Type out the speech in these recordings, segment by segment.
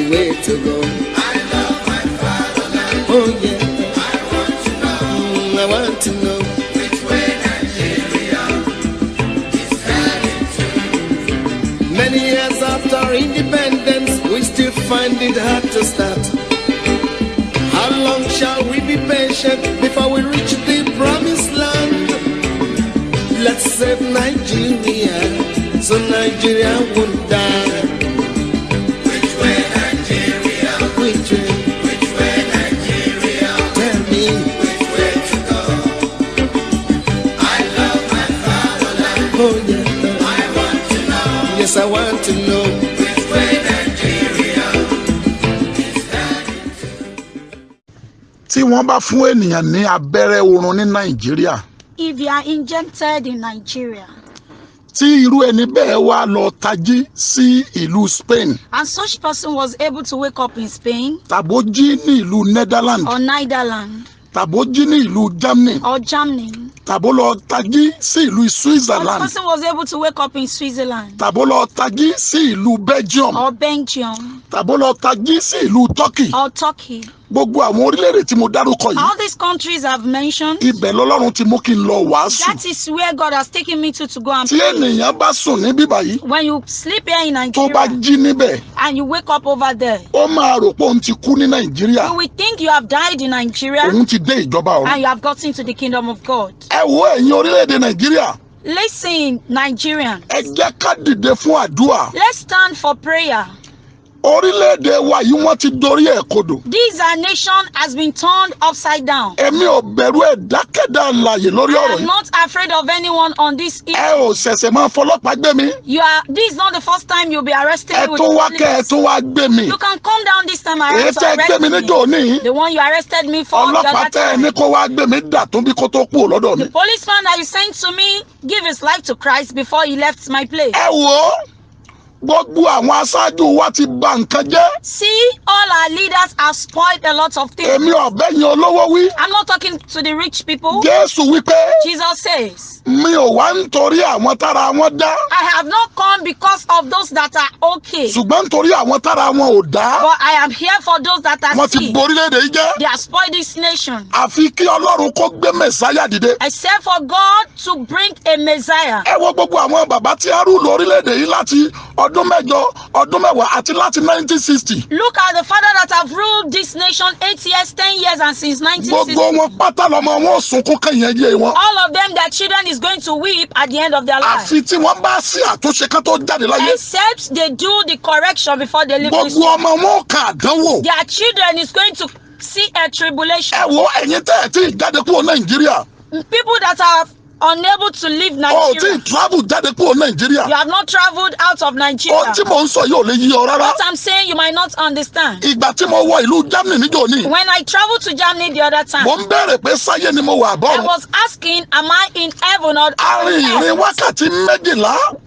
way to go. I love my fatherland. Oh yeah, I want to know I want to know. Which way Nigeria is heading to. Many years after independence, we still find it hard to start. How long shall we be patient before we reach the promised land? Let's save Nigeria so Nigeria won't die. Which way Nigeria? Which way? Which way Nigeria? Tell me. Which way to go? I love my fatherland. Oh yeah. I want to know Yes, I want to know. Which way Nigeria is heading to. Tí wọ́n bá fún ènìyàn ní abẹ́rẹ́ oorun ní Nàìjíríà, If you are injected in Nigeria, tí irú ẹni bẹ́ẹ̀ wá lọ tají sí ìlú Spain, and such person was able to wake up in Spain tàbó jí ní ìlú Netherlands, or Netherlands tàbó jí ní ìlú Germany, or Germany, tàbó lọ tají sí ìlú or the Switzerland, person was able to wake up in Switzerland tàbó lọ tají sí ìlú Belgium, or Belgium tàbó lọ tají sí ìlú Turkey, or Turkey. Gbogbo àwọn orílẹ̀-èdè tí mo dárúkọ yìí, All these countries I've mentioned, ibẹ̀ lọ́lọ́run ti mú kí n lọ wàásù. That is where God has taken me to go and Tí pray. Ènìyàn bá sùn ní bíbá yìí, When you sleep here in tó bá Nigeria jí níbẹ̀, and you wake up over there, ó máa rò pé òun ti kú ní Nàìjíríà, you will think you have died in Nigeria òun ti dé ìjọba ọ̀run. And you have gotten to the kingdom of God. Ẹ wo, ẹ̀yin orílẹ̀-èdè Nàìjíríà, Listen, Nigerian, ẹ jẹ́ ká dìde fún àdúrà. Let's stand for prayer. Orílẹ̀-èdè wa yìí, wọ́n ti dorí ẹ̀ kodò. This our nation has been turned upside down. Èmi ò bẹ̀rù ẹ̀dákẹ́dá àlàyé lórí I ọ̀rọ̀ am yìí. Not afraid of anyone on this Ẹ issue. ò ṣẹ̀ṣẹ̀ máa fọlọ́pàá gbé mi. You are. This is not the first time you'll be arrested Ẹ with tún wá kẹ́ ẹ police. Tún wá gbé mi. You can come down this time Èyí around to tẹ́ gbé arrest mi me. níjọ́ òní, The one you arrested me for the ọlọ́pàá other tẹ́ ẹ ní time. Kó wá gbé mi dà tún bí kó tó kúrò lọ́dọ̀ mi. The policeman that you sent to me give his life to Christ before he left my place. Ẹ wò ó, gbogbo àwọn aṣáájú wa ti bà nǹkan jẹ́. See, all our leaders have spoiled a lot of things. Èmi ò bẹ́yin olówó wí. I'm not talking to the rich people. Jésù wípé, Jesus says, mi ò wá nítorí àwọn tára wọn dá, "I have not come because of those that are okay, ṣùgbọ́n nítorí àwọn tára wọn ò dá. But I am here for those that are Wọ́n ti sick." borílẹ̀-èdè yìí jẹ́. They have spoiled this nation. Àfi kí Ọlọ́run kó gbé Mẹ̀sáyà dìde. Except for God to bring a Messiah. Ẹ wo gbogbo àwọn bàbá tí a rule orílẹ̀-èdè yìí láti ọdún 8, ọdún 10 àti láti 1960. Look at the father that have ruled this nation 8 years, 10 years, and since 1960. Gbogbo wọn pátá lọmọ wọn ò sunkún kẹ́yìn ẹyẹ wọn. All of them, their children is going to weep at the end of their life. Àfi tí wọ́n bá sí àtúnṣe kan tó jáde láyé. Except they do the correction before they leave this Gbogbo world. Ọmọ wọn ò kan àdánwò. Their children is going to see a tribulation. Ẹ wo, ẹ̀yin tẹ́ ẹ̀ tí ì jáde kúrò Nàìjíríà, People that are unable to leave o ò tí Nigeria. Ì travel jáde kúrò Nàìjíríà, You have not traveled out of Nigeria. Ohun tí mò ń sọ yìí ò lè yí ọ rárá. What I'm saying, you might not understand. Ìgbà tí mo wọ ìlú Germany níjọ́ ní, When I traveled to Germany the other time, mo ń bẹ̀rẹ̀ pé sáyé ni mo wà I àbọ̀run. Was asking, "Am I in heaven or A rin ìrìn earth?" wákàtí 12,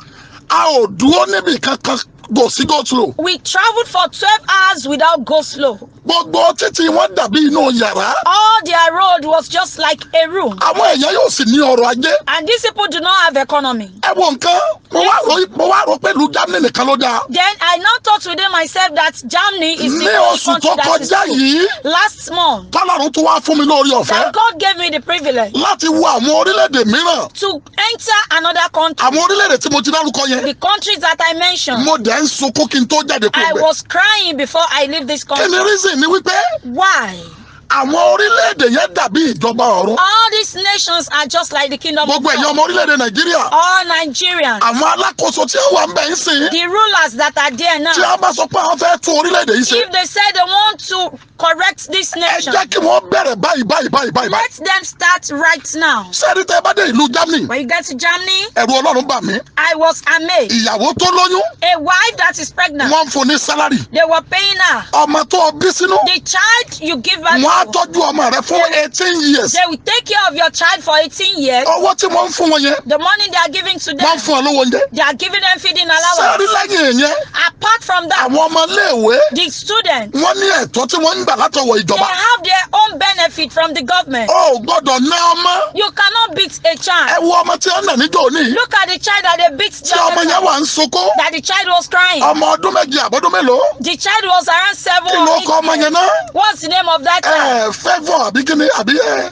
a ò dúró níbi kankan, go sí go slow. We traveled for 12 hours without go slow. Gbogbo títì wọn dàbí inú yàrá. All their road was just like a room. Àwọn èèyàn yóò sì ní ọrọ̀ ajé. And these people do not have economy. Ẹ wo nǹkan, mo wá rò pé ìlú Germany nìkan ló dáa. Then I now thought within myself that Germany is the Ní only oṣù country tó that is kọjá good. yìí, Last month, tọ́lọ́run tún wá fún mi lórí ọ̀fẹ́ that God gave me the privilege láti wo àwọn orílẹ̀-èdè mìíràn. To enter another country. Àwọn orílẹ̀-èdè tí mo ti dárúkọ yẹn, The countries that I mentioned, mo dẹ̀ ń sunkún kí n tó jáde kúrò I bẹ̀. Was crying before I leave this Kí country. Ni reason ni wípé Why? Àwọn orílẹ̀-èdè yẹn dàbí ìjọba ọ̀run. All these nations are just like the kingdom of Gbogbo ẹ̀yin God. Ọmọ orílẹ̀-èdè Nàìjíríà, All Nigerians, àwọn alákòóso tí wọ́n wà ń bẹ̀ ń sìn, the rulers that are there now, tí a bá sọ pé àwọn fẹ́ tún orílẹ̀-èdè yìí ṣe, if they say they want to correct this ẹ nation, jẹ́ kí wọ́n bẹ̀rẹ̀ báyìí báyìí báyìí báyìí. Let them start right now. Sẹ́ẹ̀rí, tẹ́ ẹ bá dé ìlú Germany, When you get to Germany, ẹ̀rù Ọlọ́run bà mí. I was amazed. Ìyàwó tó lóyún, A wife that is pregnant, wọ́n ń fún ní salary. They were paying her. Ọmọ tó o bí sínú, The child you give birth wọ́n á Wọ́n á school. tọ́jú ọmọ rẹ fún 18 years. They will take care of your child for 18 years. Owó tí wọ́n ń fún wọn yẹn, The money they are giving to wọ́n them, ń fún ọ lówó oúnjẹ. they are giving them feeding Sẹ́rí allowance. lẹ́yìn yẹn, Apart from that, àwọn ọmọ iléèwé, the students, wọ́n ní ẹ̀tọ́ tí wọ́n ń gbà látọwọ́ they ìjọba. have their own benefit from the government. O ò gbọ́dọ̀ ná ọmọ. You cannot beat a Ẹ child. wo ọmọ tí wọ́n nà níjọ́ òní, Look at the child that they beat tí ọmọ yẹn wà ń sunkún. that the child was crying. Ọmọ ọdún 7 àbọ́dún mélòó? The child was around 7 Kí or ló 8 kọ ọmọ years. yẹn náà? What's the name of that child? Ẹ Favour àbí kíni àbí ẹ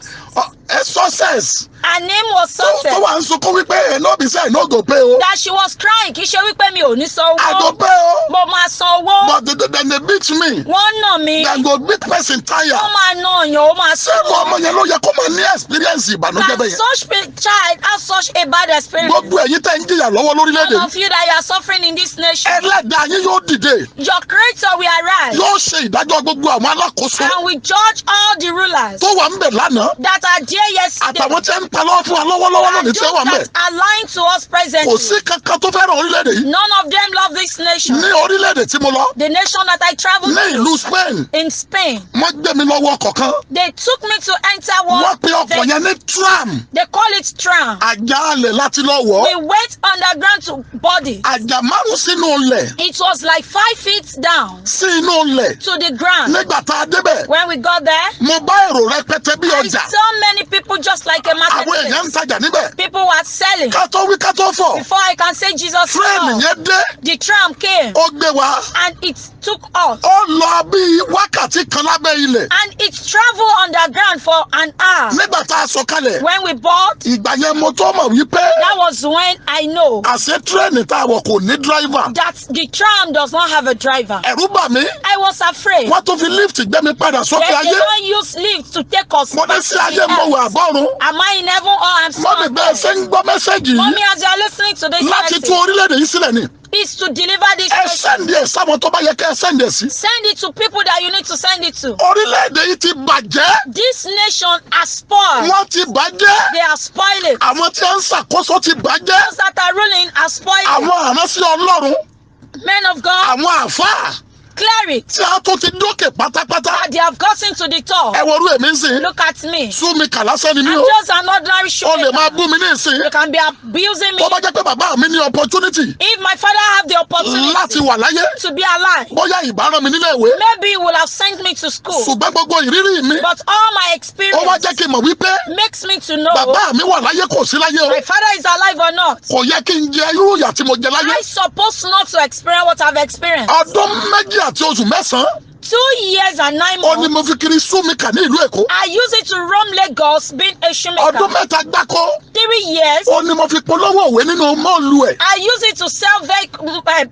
Success Her name was tó Success. wà ń sunkún wípé ẹ no be say I no go pay o. That she was crying. Kì í ṣe wípé mi ò ní san I go owó. pay o. Mo máa san owó. But then they beat me. Wọ́n nà mí. Then go beat person tire. Wọ́n máa nà ọ̀yàn, ó máa Ṣé irú ọmọ yẹn ló yẹ kó máa ní experience ìbànújẹ́ Can bẹ́ẹ̀ yẹn? such a child have such a bad experience? Gbogbo ẹ̀yin tẹ́ ń jìyà lọ́wọ́ lórílẹ̀‐èdè All of you that you are suffering in this nation, ẹlẹ́dàá yín yóò dìde, your creator will arise yóò ṣe ìdájọ́ gbogbo àwọn alákòóso and will judge all the rulers tó wà ń bẹ̀ lánàá that are there yesterday àtàwọn tí ń pa lọ́wọ́ fún wa lọ́wọ́lọ́wọ́ and lónìí tí those ó wà ń bẹ̀. that are lying to us Kò presently. sí kankan tó fẹ́ràn orílẹ̀-èdè yìí. None of them love this nation. Ní orílẹ̀-èdè tí mo lọ, The nation that I traveled ní to ìlú Spain, in Spain, wọ́n gbé mi lọ́wọ́ ọkọ̀ kan. they took me to enter one. Wọ́n pe ọkọ̀ yẹn ní tram. They call it tram. Àjàalẹ̀ láti lọ wọ̀. We went underground to body. Àjà márùn sínú ilẹ̀, It was like 5 feet down sí inú ilẹ̀. to the ground. Nígbà tá a débẹ̀, When we got there, mo bá èrò rẹpẹtẹ bí I ọjà. saw many people just like a Àwọn èèyàn ń marketplace. tajà níbẹ̀. People were selling. Ká tó wí ká tó fọ̀, Before I can say Jesus tírẹ̀nì Lord, yẹn dé, the tram came ó gbé wa. and it took us. Ó lọ bí wákàtí kan lábẹ́ ilẹ̀. And it traveled underground for an hour. Nígbà tá a sọ̀kalẹ̀, When we bought, ìgbà yẹn mo tó mọ̀ wípé that was when I know àṣé tírẹ̀nì tá a wọ̀ kò ní dráìvà. that the tram does not have a driver. Ẹ̀rù bà mí. I was afraid. Wọ́n tún fi lift gbé mi padà sókè They ayé. did not use lift to take us Mo ní back sí to the ayé mo wà earth. bọ́run. Am I in heaven or I'm still Mọ́mí on bẹ́ẹ̀ earth? ṣe ń gbọ́ message yìí Mommy, as you are listening to this láti message, tún orílẹ̀-èdè yìí sílẹ̀ ni. is to deliver this Ẹ message. send ẹ̀ sáwọn tó bá yẹ kẹ́ ẹ send ẹ̀ sí. Send it to people that you need to send it to. Orílẹ̀-èdè yìí ti bàjẹ́. This nation has spoiled. Wọ́n ti bàjẹ́. They are spoiling. Àwọn tí ń ṣàkóso ti bàjẹ́. Those that are ruling are spoiling. Àwọn àránṣẹ́ Ọlọ́run, Men of God, àwọn àfáà clerics, tí a tún ti dókè pátápátá. that they have gotten to the top. Ẹ worú èmi ń sìn. Look at me. Sú mi kà lásán ni mí I'm o. just an ordinary O lè máa shoemaker. bú mi ní ìsìn. You can be abusing me. Tó bá jẹ́ pé bàbá mi ní opportunity If my father have the láti opportunity wà láyé, to be alive, bóyá ìbá rán mi nílé ìwé. maybe he will have sent me to school. Ṣùgbọ́n gbogbo ìrírí mi, But all my ó wá experience jẹ́ kí n mọ̀ wípé makes me to know bàbá mi wà láyé kò sí láyé o. my father is alive or not. Kò yẹ kí n jẹ irú ìyà tí mo jẹ láyé. I supposed not to experience what I've experienced. Ọdún 2 àti oṣù 9 2 years and 9 ó ní months. mo fi kiri shoemaker ní ìlú Èkó. I use it to roam Lagos being a shoemaker. Ọdún 3 gbáko 3 years. ó ní mo fi polówó òwe nínú mọ́ọ̀lù ẹ̀. I use it to sell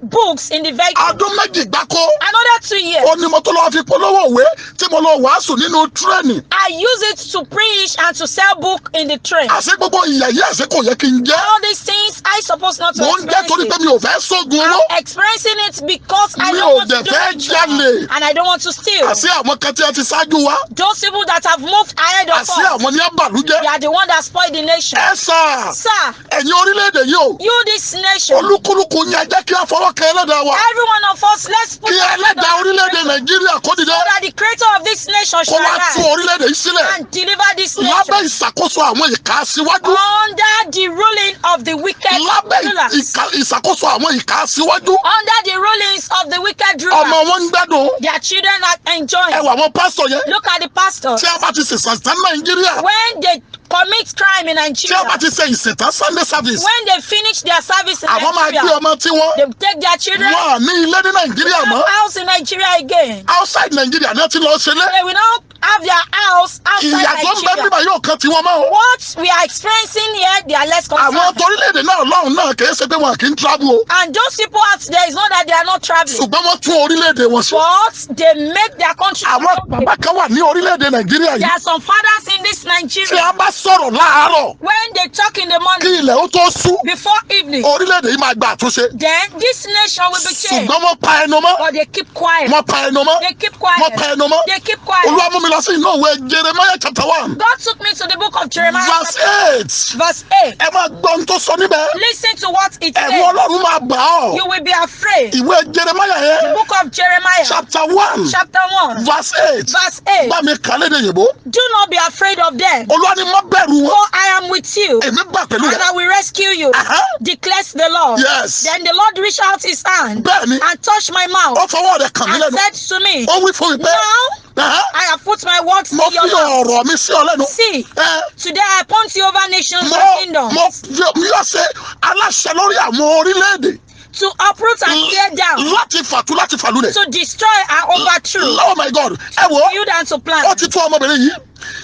books in the vehicle. Ọdún 2 gbáko Another 2 years. ó ní mo tó lọ́ọ́ fi polówó òwe tí mo lọ wàásù nínú tírẹ́nì. I use it to preach and to sell book in the train. Àṣé gbogbo ìyà yìí àṣé kò yẹ kí n jẹ́. All these things I supposed not to Mò ń jẹ́ experience torí it. pé mi ò fẹ́ sógun owó. I'm experiencing it because I Mi don't ò want to dẹ̀ do fẹ́ ritual jalè. and I don't want to steal. Àṣé àwọn kan tí a ti ṣáájú wa, Those people that have moved ahead of àṣé us, àwọn ní àbàlújẹ́. they are the one that spoiled the nation. Ẹ sà, Sir, ẹ̀yin orílẹ̀-èdè yìí o, you this nation, olúkúlùkù yẹn jẹ́ kí a fọwọ́ kan ẹlẹ́dàá wa. every one of us, let's put Kí our hand ẹlẹ́dàá on orílẹ̀-èdè Nàìjíríà kó dìde so that the creator of this nation kó shall wá tún arise orílẹ̀-èdè yìí sílẹ̀ and deliver this lábẹ́ nation ìṣàkóso àwọn ìkà aṣíwájú. under the ruling of the wicked Lábẹ́ rulers. ìṣàkóso àwọn ìkà aṣíwájú. Under the rulings of the wicked Ọmọ rulers, wọn ń gbádùn. their children are Ẹ enjoying. wà àwọn pásítọ̀ yẹn Look at the pastor. tí a bá ti ṣèṣàn tán Nàìjíríà, When they commit crime in tí a Nigeria, bá ti ṣe ìsìn tán Sunday service, when they finish their service in àwọn máa gbé Nigeria, ọmọ tí wọ́n they take their children wọn à ní ilé ní Nàìjíríà mọ́. have house in Nigeria again. Outside Nigeria ní wọ́n ti lọ ṣẹlẹ̀. They will now have their house outside Ìyà tó ń bẹ Nigeria. bíbá yóò kan tiwọn mọ́ o. What we are experiencing here, they are less Àwọn concerned. torílẹ̀-èdè náà lọ́hùn náà kì í ṣe pé wọn kì í travel o. And those people out there, it's not that they are not traveling, Ṣùgbọ́n wọ́n tún orílẹ̀-èdè wọn ṣe. but they make their country. Àwọn bàbá kan wà ní orílẹ̀-èdè Nàìjíríà There yìí. are some fathers in this Tí Nigeria. a bá sọ̀rọ̀ láàárọ̀, When they talk in the kí morning, ilẹ̀ ó tó ṣú, before evening, orílẹ̀-èdè yìí máa gba àtúnṣe. then this nation will be changed. Ṣùgbọ́n wọ́n pa ẹnu mọ́. But they keep quiet. Wọ́n pa ẹnu mọ́. They keep quiet. Wọ́n pa ẹnu mọ́. They keep quiet. Olúwa mú mi lọ sí inú ìwé Jeremiah chapter 1 God took me to the book of Jeremiah, verse 8. verse 8. Ẹ máa gbọ́ ohun tó sọ níbẹ̀. Listen to what it Ẹ̀rù says. Ọlọ́run máa bà ọ́. You will be afraid. Ìwé Jeremiah yẹn, Book of Jeremiah, chapter 1 chapter 1, verse 8. verse 8. Bá mi kà lédè Òyìnbó. Do not be afraid of them, Olúwa ni má bẹ̀rù wọn. for I am with you, Èmi bà pẹ̀lú and rẹ. I will rescue you, declares the Lord. Yes. Then the Lord reached out his hand Bẹ́ẹ̀ni, and touched my mouth ó fọwọ́ rẹ̀ kàn mí and lẹ́nu. said to me, Ó wí fún mi pé, Now "Ẹ̀hẹ́, I have put my words mo in your fi mouth. ọ̀rọ̀ mi sí ọ lẹ́nu." See, Ẹ, today I appoint you over nations mo and kingdoms mo fi mi yọ ṣe aláṣẹ lórí àwọn orílẹ̀-èdè to uproot and tear down, láti fàtú láti fàlúlẹ̀. to destroy and overthrow, Oh my God! Ẹ wo, build and to ó plant. ti tú ọmọbìnrin yìí.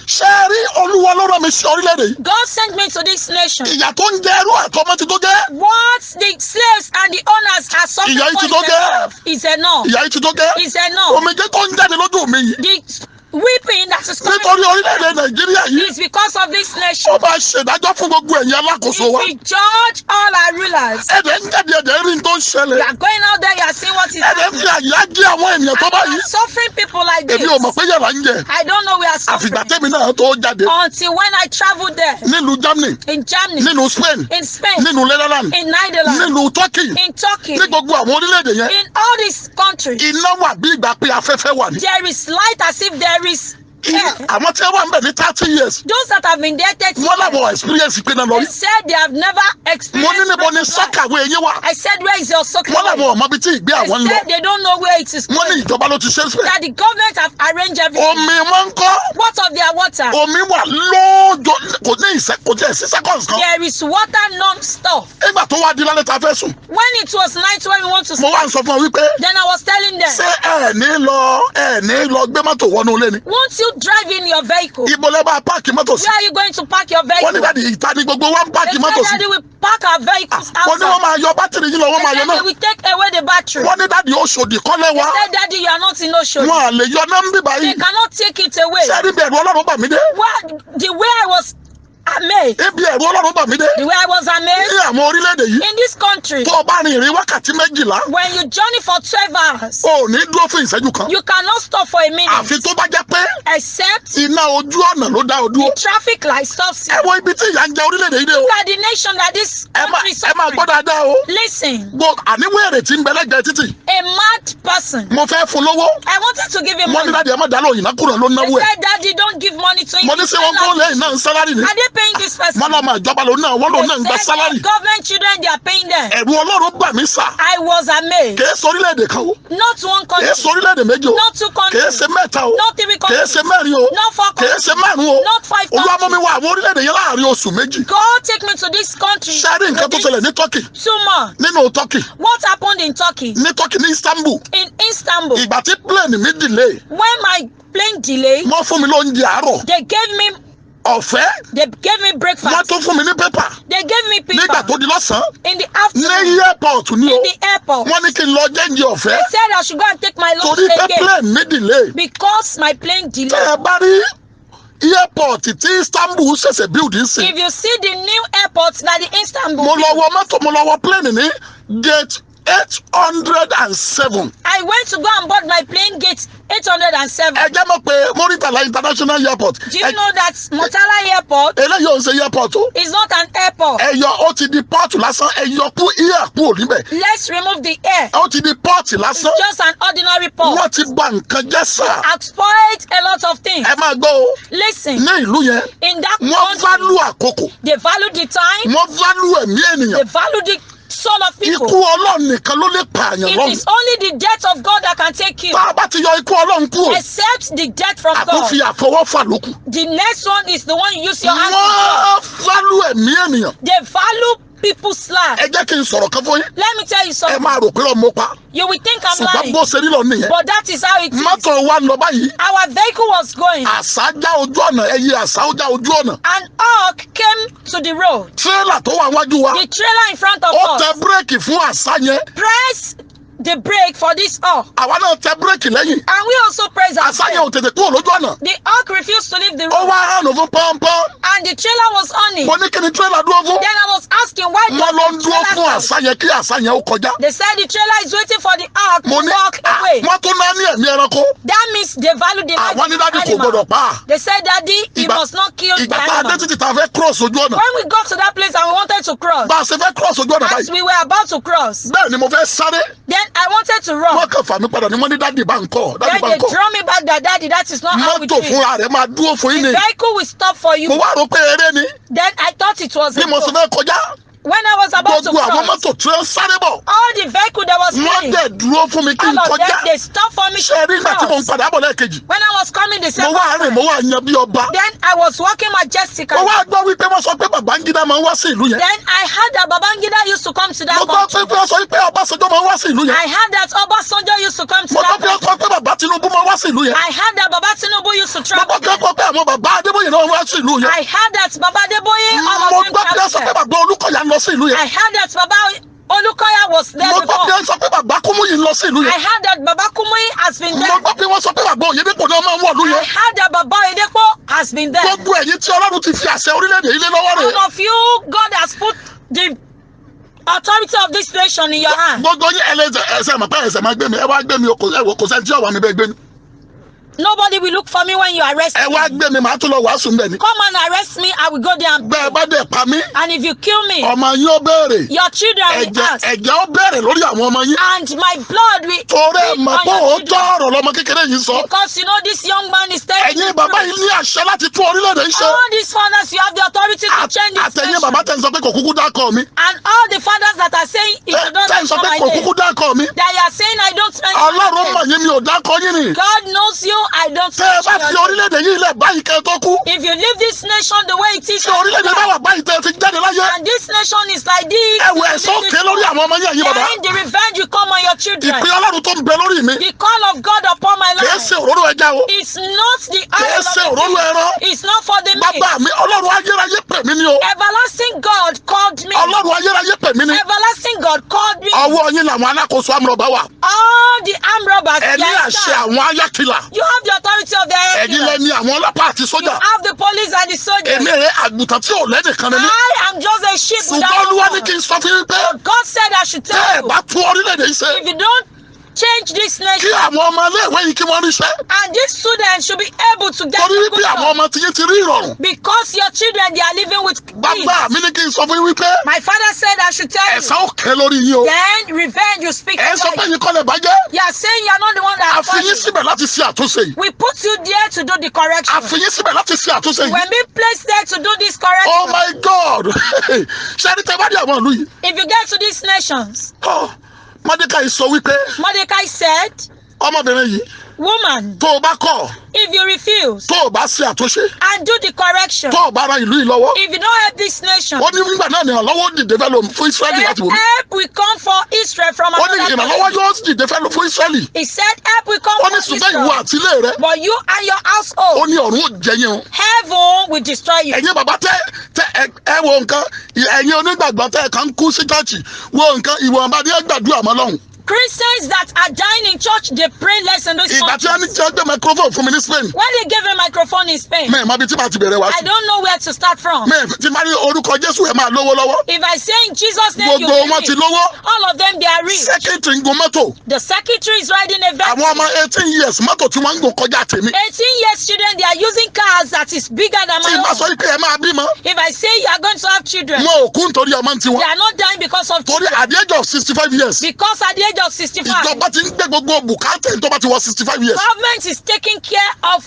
Ṣé ẹ rí, Olúwa ló rán mi sí orílẹ̀-èdè yìí? God sent me to this nation. Ìyà tó ń jẹ ẹrú àtọmọ ti tó gẹ́. What the slaves and the owners are suffering Ìyà yìí for ti tó is gẹ́. enough. Is enough. Ìyà yìí ti tó gẹ́. Is enough. Omijé tó ń jáde lójú mi yìí The weeping that is coming nítorí orílẹ̀-èdè Nàìjíríà yìí, is because of this nation. ó máa ṣèdájọ́ fún gbogbo ẹ̀yin alákòóso wa. We judge all our rulers. Ẹ̀dẹ̀ ń jáde, ẹ̀dẹ̀ ń rí n tó ń ṣẹlẹ̀. You are going out there, you are seeing what is Ẹ̀dẹ̀ ń happening. fi àyà jẹ àwọn ènìyàn tó And you báyìí. are suffering people like Èmi ò mọ̀ this. pé yàrá ń jẹ I don't know we are àfìgbà suffering tẹ́mi náà tó jáde until when I traveled there nílùú Germany, in Germany, nílùú Spain, in Spain, nílùú Netherlands, in Netherlands, nílùú Turkey, in Turkey, ní gbogbo àwọn orílẹ̀-èdè yẹn, in all these countries. iná wà bí ìgbà pé afẹ́fẹ́ wà ní. There is light as if there is air. Àwọn tí wọ́n wà ń bẹ̀ ní 30 years, Those that have been there 30 wọ́n years, làwọn experience pé náà lọ they rí. said they have never Mo ní experienced níbo ni light. sọ́kàwé yín wà? I said, where is your soccer? Wọ́n làwọn ọmọ bíi tí ìgbé They àwọn ń lọ. said they don't know where it is Wọ́n ní going. ìjọba ló ti ṣe é síbẹ̀. That the government have arranged everything. Omi wọn ń kọ́. What of their water? Omi wà lóòjọ́, kò ní ìṣe, kò tí ẹ̀ sí seconds kan. There is water non-stop. Nígbà tó wá di lálẹ́ ta fẹ́ sùn, When it was night when we want to mo sleep, wá ń sọ fún ọ wípé, then I was telling them, ṣé ẹ ní lọ gbé mọ́tò wọnú ilé ni? won't you drive in your vehicle? Ibo lẹ bá páàkì mọ́tò sí? Where are you going to park your Wọ́n ní vehicle? daddy, ìta ni gbogbo wa ń They páàkì said, mọ́tò sí. Daddy, we park our vehicles Wọ́n ní wọ́n outside. máa yọ bátìrì yín lọ, wọ́n máa They yọ said náà. they will take away the battery. Wọ́n ní daddy, Oṣòdì kọ́lé wa. They said, Daddy, you are not in Oshodi. Wọ́n à lè yọ náà ń bíbá They yìí. cannot take it away. Ṣé rí bí ẹ̀rù Ọlọ́run bà mí dé? Well, the way I was amazed, Ibi ẹ̀rù Ọlọ́run bà mí dé. the way I was amazed Ní àwọn orílẹ̀-èdè yìí, in this country, tó o bá rin ìrìn wákàtí 12, when you journey for 12 hours, o ò ní dúró fún ìṣẹ́jú kan. you cannot stop for a minute Àfi tó bá jẹ́ pé except iná ojú ọ̀nà ló dá o dúró. the traffic light stops you. Ẹ wo ibi tí ìyà ń jẹ orílẹ̀-èdè yìí dé o. Look at the nation that this Ẹ má country is ẹ máa gbọ́ suffering. dáadáa o. Listen, Gbọ́ àníwèrè tí ń bẹ lẹ́gbẹ̀ẹ́ títì. a mad person. Mo fẹ́ fún lówó. I wanted to give him Wọ́n ní money. daddy, ẹ má dá lóyìn náà kúrò ló ń They náwó ẹ̀. said, Daddy, don't give money to him. Mo ní ṣé wọ́n kó lẹ́yìn náà ń salary ni? Are they paying this person? Wọ́n lọ́mọ ìjọba lòun náà, wọ́n lòun náà ń gba They said salary. the government children, they are paying them. Ẹ̀rù Ọlọ́run bà mí sà. I was amazed. Kìí ṣe orílẹ̀-èdè kan o. Not one Kìí country, ṣe orílẹ̀-èdè méjì o. not two Kìí countries, ṣe mẹ́ta o. not three Kìí countries, ṣe mẹ́rin o. not four Kìí countries, ṣe márùn o. not five Olúwa mú mi countries. wá àwọn orílẹ̀-èdè yẹn láàrin oṣù 2. God take me to this country. Ṣé rí nǹkan tó within ṣẹlẹ̀ ní Turkey? 2 months. Nínú Turkey. What happened in Turkey? Ní Turkey, ní Istanbul. In Istanbul. Ìgbà tí plane mi delay, When my plane delayed, wọ́n fún mi lóúnjẹ àárọ̀ they gave me ọ̀fẹ́. they gave me Wọ́n breakfast. tún fún mi ní pépà. They gave me Nígbà paper tó di lọ́sàn-án, in the ní afternoon airport ni o. in the airport. Wọ́n ní kí n lọ jẹ́ǹjẹ ọ̀fẹ́ They said I should go and take my lunch torí pé again plane mi delay. because my plane Tẹ́ delayed. ẹ bá rí airport tí Istanbul ṣẹ̀ṣẹ̀ build sí. If you see the new airport that the Istanbul, Mo lọ wọ mọ́tò, mo lọ wọ plane ní gate 807. I went to go and board my plane gate 807. Ẹ jẹ́ mọ̀ pé Muritala International Airport. Do you know that Murtala Airport Eléyìí ò ń ṣe airport o. is not an airport? Ẹ yọ, ó ti di port lásán, ẹ yọ kú air kúrò níbẹ̀. Let's remove the air. Ó ti di port It's lásán. just an ordinary port. Wọ́n ti bà nǹkan jẹ́ sà. I've spoiled a lot of things. Ẹ máa gbọ́ o. Listen, Ní ìlú yẹn, in that wọ́n country, value àkókò. they value the time, Wọ́n value ẹ̀mí ènìyàn. they value the soul of Ikú people. Ọlọ́run nìkan ló lè pààyàn It lọ́run. is only the death of God that can take you, Tá a bá ti yọ ikú Ọlọ́run kúrò, except the death from God. àtúnfi àfọwọ́fà ló kù. The next one is the one you use your hand to draw. Wọ́n value ẹ̀mí ènìyàn. They value people's life. Ẹ jẹ́ kí n sọ̀rọ̀ kan fún yín. Let me tell you Ẹ something. máa rò pé ọmọ pa. You will think I'm Ṣùgbọ́n lying, bó ṣe rí lọ nìyẹn. but that is how it is. Mọ́tò wa ń lọ báyìí. Our vehicle was going. Àṣà já ojú ọ̀nà, ẹyẹ àṣà ó já ojú ọ̀nà. An hawk came to the road. Tírélà tó wà wájú wa, The trailer in front of ó tẹ us bírèkì fún àṣà yẹn. pressed the brake for this ox. Àwa náà tẹ bírèkì lẹ́yìn. And we also press our Àṣà yẹn ò brake. tètè kúrò lójú ọ̀nà. The ox refused to leave the Ó road. wá hànú fún pọ́npọ́n. And the trailer was on it. Mo ní kí ni tírélà dúró fún? Then I was asking why Wọ́n ló ń does the dúró trailer fún stop? àṣà yẹn kí àṣà yẹn ó kọjá. They said the trailer is waiting for the ox Mo to ní walk away. wọ́n tún náà ní ẹ̀mí ẹranko. That means they value the life Àwọn of ní the daddy kò animal. gbọdọ̀ pa á. They said, "Daddy, he must not kill the Ìgbà tá a dé animal." títì tá a fẹ́ cross ojú ọ̀nà. When we got to that place and we wanted to cross, Bá a ṣe fẹ́ cross ojú ọ̀nà as báyìí. we were about to cross, Bẹ́ẹ̀ ni mo fẹ́ sáré. then I wanted to run. Wọ́n kàn fà mí padà ní wọ́n ní daddy bá ń kọ́, daddy Then bá ń they kọ́. draw me back that, "Daddy, that is not how we do Mọ́tò it. fúnra rẹ̀ máa dúró fún yín The ni. vehicle will stop for you." Mo wá rò pé eré ni. Then I thought it was a Bí mo ṣe joke. fẹ́ kọjá, When I was about to gbogbo àwọn cross, mọ́tò tí ó ń sáré bọ̀. all the vehicle that was Wọ́n coming, dẹ̀ dúró fún mi kí n all of kọjá. them, they stopped for me Ṣé ẹ rí to ìgbà tí mo ń cross. padà bọ̀ lẹ́ẹ̀kejì? When I was coming the Mo second wá rìn, time, mo wá yan bí ọba. then I was walking majestically. Mo wá gbọ́ wípé wọ́n sọ pé Babangida máa ń wá sí ìlú yẹn. Then I heard that Babangida used to come to that Mo gbọ́ pé country. wọ́n sọ wípé Ọbásanjọ́ máa ń wá sí ìlú yẹn. I heard that Obasanjo used to come to Mo gbọ́ that pé wọ́n country. sọ pé bàbá Tinubu máa ń wá sí ìlú yẹn. I heard that Baba Tinubu used to Mo travel gbọ́ pé there. wọ́n sọ pé àwọn bàbá Adébóyè náà wá sí ìlú yẹn. I heard that Baba Adeboye, all Mo of them gbọ́ pé wọ́n sọ traveled pé there. bàbá Olúkọ̀yà ń lọ sí ìlú yẹn. I heard that Baba Olukoya was there Mo gbọ́ pé before. wọ́n sọ pé bàbá Kúmúyì ń lọ sí ìlú I yẹn. heard that Baba Kumuyi has been Mo there. gbọ́ pé wọ́n sọ pé bàbá Oyèdépò náà máa ń wọ̀ ìlú I yẹn. heard that Baba Oyedepo has been there. Gbogbo ẹ̀yin tí Ọlọ́run ti fi àṣẹ orílẹ̀-èdè yìí lé lọ́wọ́ rẹ̀. All of you, God has put the authority of this nation in your hand. Gbogbo yín ẹlẹ́sẹ̀ ẹsẹ̀ mọ̀ pé ẹsẹ̀ máa gbé mi, ẹ wá gbé mi o, kò ẹ wò kò sẹ́ni tí yóò wá mi bẹ́ẹ̀ gbé mi. Nobody will look for me when you arrest Ẹ wá me. gbé mi, màá tún lọ wàásù mbẹ̀ ni. Come and arrest me, I will go there and Bẹ́ẹ̀ bá dẹ̀ pa mí, And if you kill me, ọmọ yín ó béèrè. your children will Ẹ̀jẹ̀ ask, ẹ̀jẹ̀ ó béèrè lórí àwọn ọmọ yín. and my blood will Torí ẹ be mọ̀ on pé your òótọ́ children. ọ̀rọ̀ lọmọ kékeré yìí sọ. Because you know this young man is telling Ẹ̀yin the bàbá truth. yìí ní àṣẹ láti tún orílẹ̀-èdè yìí ṣe. All these fathers, you have the authority to change this Àtẹ̀yin nation. bàbá tẹ̀ ń sọ pé kò kúkú dákọ̀ mi. And all the fathers that are saying it Tẹ̀ should not tẹ̀ ń sọ mention pé my kò name, kúkú dákọ̀ mi. that you are saying I don't mention Ọlọ́run my mọ̀ name. yín mi ò dákọ̀ yín ni. God knows you, I don't Tẹ́ ẹ bá mention fi your name. orílẹ̀-èdè yìí lẹ̀ báyìí kẹ́ ẹ tó kú. If you leave this nation the way it is, Tí orílẹ̀-èdè bá wà báyìí tẹ́ ẹ ti jáde láyé. and this nation is like this, Ẹ wọ ẹ̀sán òkè lórí àwọn ọmọ yín ẹ̀yin bàbá. then the revenge will come on your children. Ìpín Ọlọ́run tó ń bẹ lórí mi. The call of God upon my Kìí life ṣe òróró ẹja o. is not the Kìí oil ṣe of òróró the ẹran. It's not for the meat. Bàbá mi, Ọlọ́run ayérayé pè mí ni o. Everlasting God called me. Ọlọ́run ayérayé pè mí ni. Everlasting God called me. Ọwọ́ yín làwọn alákòóso amúrọ̀bá wà. All the armed robbers, Ẹ they ní are àṣẹ staff. àwọn ayákìlà. You have the authority of the Ẹ̀yin lẹ air. ní àwọn ọlọ́pàá àti You sójà. have the police and the soldiers. Èmi rẹ̀ àgùntàn tí ò lẹ́nìkan ni mí. I am just a sheep Ṣùgbọ́n without Olúwa ní horn. kí n sọ fún yín pé But God said I should tẹ́ ẹ tell you, bá tún orílẹ̀-èdè yìí ṣe if you don't change this kí nation, àwọn ọmọ iléèwé yìí kí wọ́n ríṣẹ́. and these students should be able to get Torí a wípé good àwọn job, ọmọ tiyín ti rí ìrọ̀rùn. because your children, they are living with peace. Bàbá mi ní kí n sọ fún yín wípé My father said I should tell you. ẹ̀san ó kẹ́ lórí yín o. Then revenge you speak. Ẹ sọ pé about. yín kọ́ lẹ̀ bàjẹ́. You are saying you are not the one that A fi yín has síbẹ̀ láti ṣe àtúnṣe yìí. We put you there to do the correction. A fi yín síbẹ̀ láti ṣe àtúnṣe yìí. When we placed there to do this correction, Oh my God! Ṣé ẹni tẹ́ bá dé àwọn ìlú yìí? if you get to these nations, Oh, Mọ́dékàì sọ wípé Mordecai said, ọmọbìnrin yìí "Woman, tó o bá kọ̀ if you refuse tó o bá ṣe àtúnṣe and do the correction, tó o bá ran ìlú yìí lọ́wọ́. if you don't help this nation, Ó ní nígbà náà ni ìrànlọ́wọ́ dìde fẹ́ lò fún Ísírẹ́lì then láti wò mí. help will come for Israel from Ó ní another ìrànlọ́wọ́ place." yóò dìde fẹ́ lò fún Ísírẹ́lì. He said, "Help will come Ó ní for ṣùgbọ́n ìwọ Israel, àti ilé rẹ but you and your ó household, ní ọ̀run ó jẹ yín o. heaven will destroy you." Ẹ̀yin bàbá tẹ́ tẹ́ ẹ wo nǹkan, ẹ̀yin onígbàgbọ́ tẹ́ ẹ kàn ń kú sí chọ́ọ̀chì, wo nǹkan, ìwọ̀nba ni ẹ gbàdúrà mọ́ lọ́hùn. Christians that are dying in church, they pray less in this Ìgbà tí wọ́n ní country. tí wọ́n gbé microphone fún mi ní Spain, When they gave a microphone in Spain, mi ì mọ ibi tí màá ti bẹ̀rẹ̀ wá I sí. don't know where to start from. Mi ì tí máa ní orúkọ Jésù ẹ̀ máa lówó lọ́wọ́. If I say in Jesus' name, you Gbogbo wọn will ti be. lówó. All of them, they are rich. Secretary ń gun mọ́tò. The secretary is riding a Àwọn vehicle. ọmọ 18 years mọ́tò tí wọ́n ń gùn kọjá tèmi. 18 years children, they are using cars that is bigger than Tí n my bá sọ own. pé ẹ máa bímọ, If I say you are going to have children, wọn ò kú nítorí ọmọ tiwọn. they are not dying because of Torí children. at the age of 65 years, Because at the age of 65, ìjọba ti ń gbé gbogbo bùkátà tó bá ti wọ 65 years. government is taking care of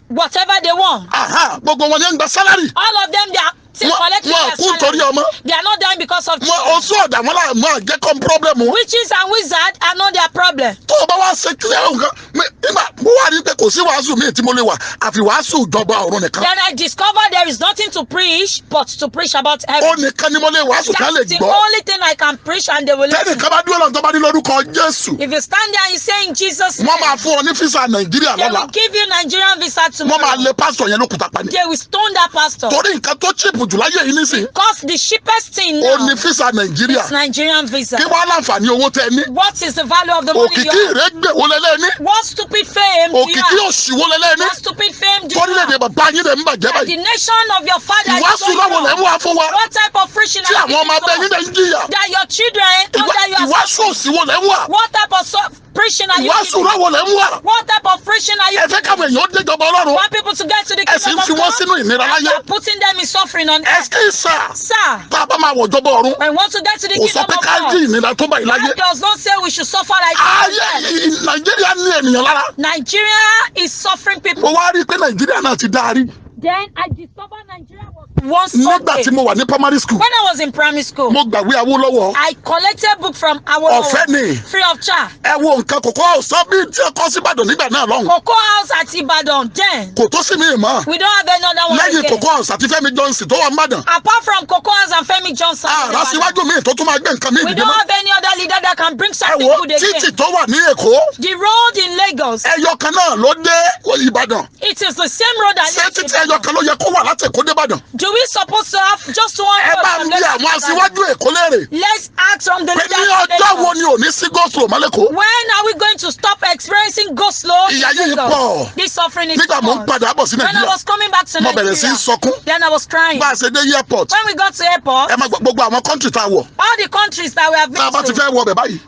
whatever they want. Aha, gbogbo wọn ni ń gba salary. All of them, they are collecting Wọn their kú nítorí salary. ọmọ. They are not dying because of Wọn children. oṣù ọ̀dà wọn là máa jẹ́ kọ́ problem wọn. Witches and wizards are not their problem. Tó o bá wá ṣe kílẹ̀ nǹkan, nígbà mo wá rí i pé kò sí wàásù míì tí mo lè wà àfi wàásù ìjọba ọ̀run nìkan. Then I discovered there is nothing to preach but to preach about Ó heaven. nìkan ni mo lè wàásù ká lè That's the gbọ́. only thing I can preach and they will listen. Tẹ́nìkan bá dúró lọ́nà tó bá ní lórúkọ Jésù, If you stand there and you say in Jesus' wọ́n máa name, fún ọ ní físà Nàìjíríà they lọ́la. will give you Nigerian visa Wọ́n máa tomorrow. lé pásítọ̀ yẹn lókùtà pa ni. They will stone that pastor. Torí nǹkan tó cheap jù láyé yìí nísìn, Because the cheapest thing ó now ní físà Nàìjíríà. is Nigerian visa. Kí wàá láǹfààní owó tẹ ní? What is the value of the money you Òkìkí have? ìrẹ́gbẹ̀ wo lẹ́lẹ́ ní? What stupid fame do you Òkìkí have? òṣì wo lẹ́lẹ́ ní? What stupid fame do you Torílẹ̀-èdè have? bàbá yín lè ń bàjẹ́ That báyìí. the nation of your father is Ìwàásù going náà wo lẹ̀ ń wrong. wá fún wa? What type of preaching Tí are you àwọn ọmọ giving abẹ́ yín to lè us? ń jìyà. That your children under you are Ìwàásù òṣì wo lẹ̀ ń wà? What type of preaching are you Ìwàásù giving? náà wo lẹ̀ ń wà? What type of preaching are you Ẹ fẹ́ káwọn èèyàn ó déjọba Ọlọ́run. Want people to get to the Ẹ sì kingdom ń of fi wọ́n God? sínú ìnira And láyé. you are putting them in suffering on Ẹ earth. kí sà. Sir, Tá a bá máa wọ̀ jọba ọ̀run, when we want to get to the kò sọ kingdom pé of ká God, jí ìnira tó báyìí láyé. that does not say we should suffer like Ayé this. Nàìjíríà ní ènìyàn lára. Nigeria is suffering Mo people. wá rí i pé Nàìjíríà náà ti dáa rí. Then I discovered Nigeria was once Nígbà okay. tí mo wà ní primary school, When I was in primary school, mo gbàgbé Awólọ́wọ̀. I collected book from Awolowo Ọ̀fẹ́ ni. free of charge. Ẹ wo nǹkan kòkó ọ̀sán bí tí ẹ kọ́ sí Ìbàdàn nígbà náà lọ́hùn. Cocoa House at Ibadan then. Kò tó sí mi mọ́. We don't have any other one Lẹ́yìn again. Cocoa House àti Fẹ́mi Johnson tó wà n'Ìbàdàn. Apart from Cocoa House and Femi Johnson, in Àrà Ibadan, síwájú mi tó tún máa gbé nǹkan mi we dìde don't mọ́. have any other leader that can bring Ẹ something wo good again. títì tó wà ní Èkó. The road in Lagos, Ẹyọ kan náà ló dé Ìbàdàn. it is the same road that Ṣé leads to títì ẹyọ Ibadan. kan ló yẹ kó wà láti Èkó dé Ìbàdàn? Do we supposed to have just one Ẹ road bá from ń bí Lagos àwọn to Ibadan? aṣíwájú Èkó léèrè. Let's ask from the Pé ní leaders of ọjọ́ wo Lagos. ni ò ní sí go-slow mọ́ l'Ékòó? When are we going to stop experiencing go slow in Ìyà yìí Lagos? pọ̀. This suffering is Nígbà too mò ń much. padà bọ̀ sí When I Nàìjíríà, was coming back to mo bẹ̀rẹ̀ sí í Nigeria, sọkún. then I was crying. Bá a ṣe dé airport, When we got to airport, ẹ máa gbọ́ gbogbo àwọn country tá a wọ̀. all the countries that we have Tá a bá been ti to, fẹ́ wọ bẹ̀ báyìí,